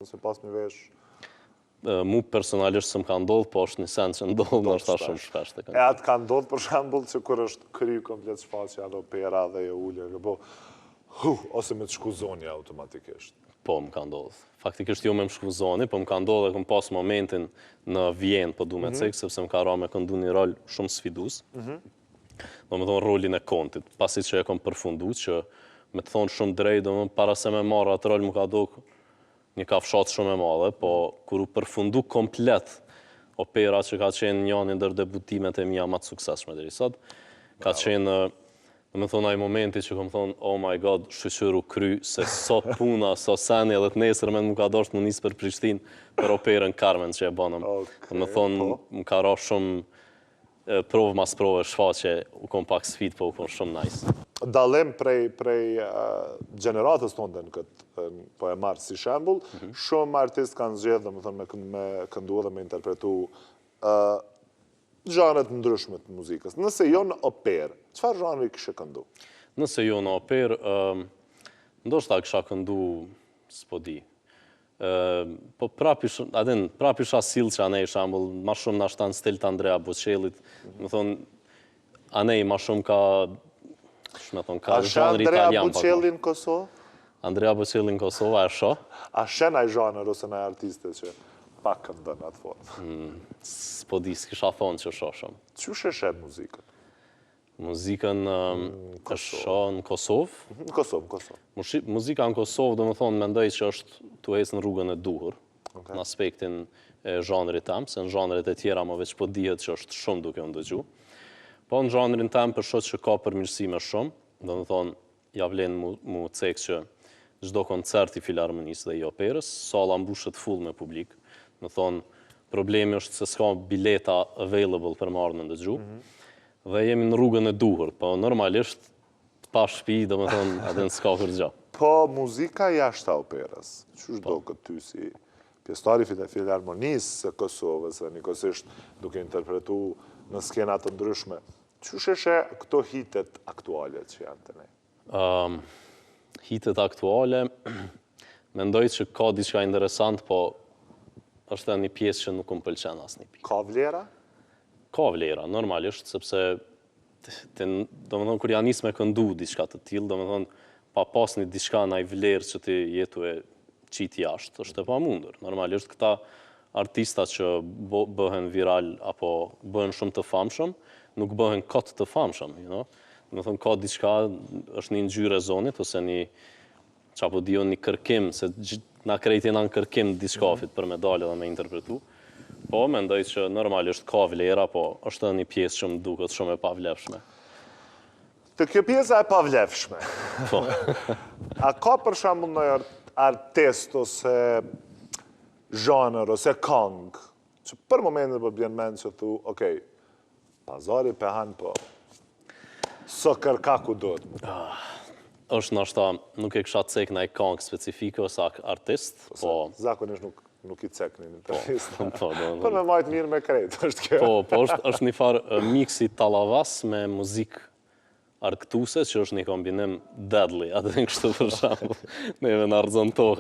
Mos e pas me vesh. Mu personalisht s'më ka ndodhë, po është një sen që ndodh ndoshta shumë shpesh te E a të ka ndodhë për shembull që kur është kry komplet shfaqja dhe opera dhe je ulë e ke bo huh, ose me të shku zoni automatikisht? Po, më ka ndodhë. Faktikisht jo me më shku zoni, po më ka ndodhë e kom pas momentin në Vjenë, po du me mhm. cek, sepse më ka ra me këndu një rol shumë sfidus. Mm Domethonë rolin e kontit, pasi që e kom përfundu që me të thonë shumë drejt, domethonë para se me marrë atë rol m'u ka dok një kafshatë shumë e madhe, po kur u përfundu komplet opera që ka qenë njani ndër debutimet e mia ma të suksesshme deri sot, ka qenë domethonë ai momenti që kom thonë oh my god, shyqyr u kry se sa puna, sa seni edhe të nesërmen m'u ka dashtë m'u nis për Prishtinë për operën Carmen që e banëm. Okay, Domethonë po. më ka ra shumë Provë mas prove shfaqje u kon pak sfidë po u kon shumë nice. Dallim prej prej gjeneratës tonde në këtë po e marr si shembull, mhm. shumë artistë kanë zgjedhë domethënë me me këndu dhe me interpretu ë zhanre të ndryshme të muzikës. Nëse jo në operë, çfarë zhanri kishe këndu? Nëse jo në operë, ë ndoshta kisha këndu, s'po di. Po prap ish, a din, prap isha sill që anej shembull, ma shumë nashta në stil të Andrea Bocellit, domethonë, anej ma shumë ka, qysh me thonë, ka zhanri italian. A sheh Andrea Bocelli në Kosovë? Andrea Bocelli në Kosovë, a e shoh? A sheh naj zhanër ose naj artiste që pak këndon atë formë? Mm, s'po di, s'kisha thonë që shoh shumë. Qysh e sheh muzikën? Muzikën e shoh në Kosovë. Mhm, në Kosovë, në Kosovë. Muzika në Kosovë, domethonë, mendoj që është tu ecë në rrugën e duhur, në aspektin e zhanrit tem, se në zhanret e tjera më veç po dihet që është shumë duke u ndëgju. Po në zhanrin tem po shoh që ka përmirësime shumë, domethonë, ja vlen mu, mu cek që çdo koncert i filharmonisë dhe i operës, salla mbushet full me publik. Domethonë, problemi është se s'ka bileta available për me ardhë me ndëgju. Mm -hmm. Dhe jemi në rrugën e duhur, po normalisht pa shpi, domethonë, a din s'ka kurgjo. Po muzika jashta operës, qysh po. doket ty si pjesëtar i filharmonisë së Kosovës dhe njëkohësisht duke interpretu në skena të ndryshme, qysh e sheh këto hitet aktuale që janë te ne? Um, hitet aktuale, mendoj që ka diçka interesant, po është edhe një pjesë që nuk më pëlqen asnjë pikë. Ka vlera? Ka vlera, normalisht, sepse ti, domethonë, kur ja nis me këndu diçka të tillë, domethonë, pa pas një diçka naj vlerë që ti je tu e qitë jashtë, është e pamundur. Normalisht, këta artista që bëhen viral apo bëhen shumë të famshëm, nuk bëhen kot të famshëm, you know? Domethonë, ka diçka, është një ngjyrë e zonit, ose një Ça po di unë një kërkim, se na krejt jena në kërkim diçkafit për me dalë edhe me interpretu. Po, mendoj që normalisht ka vlera, po është edhe një pjesë që më duket shumë e pavlefshme. Te kjo pjesa e pavlefshme. Po. A ka për shembull ndonjë artist ose zhanër ose kangë që për momentin po bjen mend që thu, ok, Pazari pe han po s'o kërka ku duhet mu. Ah, është nashta, nuk e kisha cek naj kangë specifike ose artist, po... Zakonisht nuk, nuk i cek në po, intervista. Po, do, Për me majtë mirë me krejt, është kjo. Po, po, është, është një farë miksi tallavas me muzikë argëtuse, që është një kombinim deadly, atë në kështu për shembull, neve na rrëzon toka.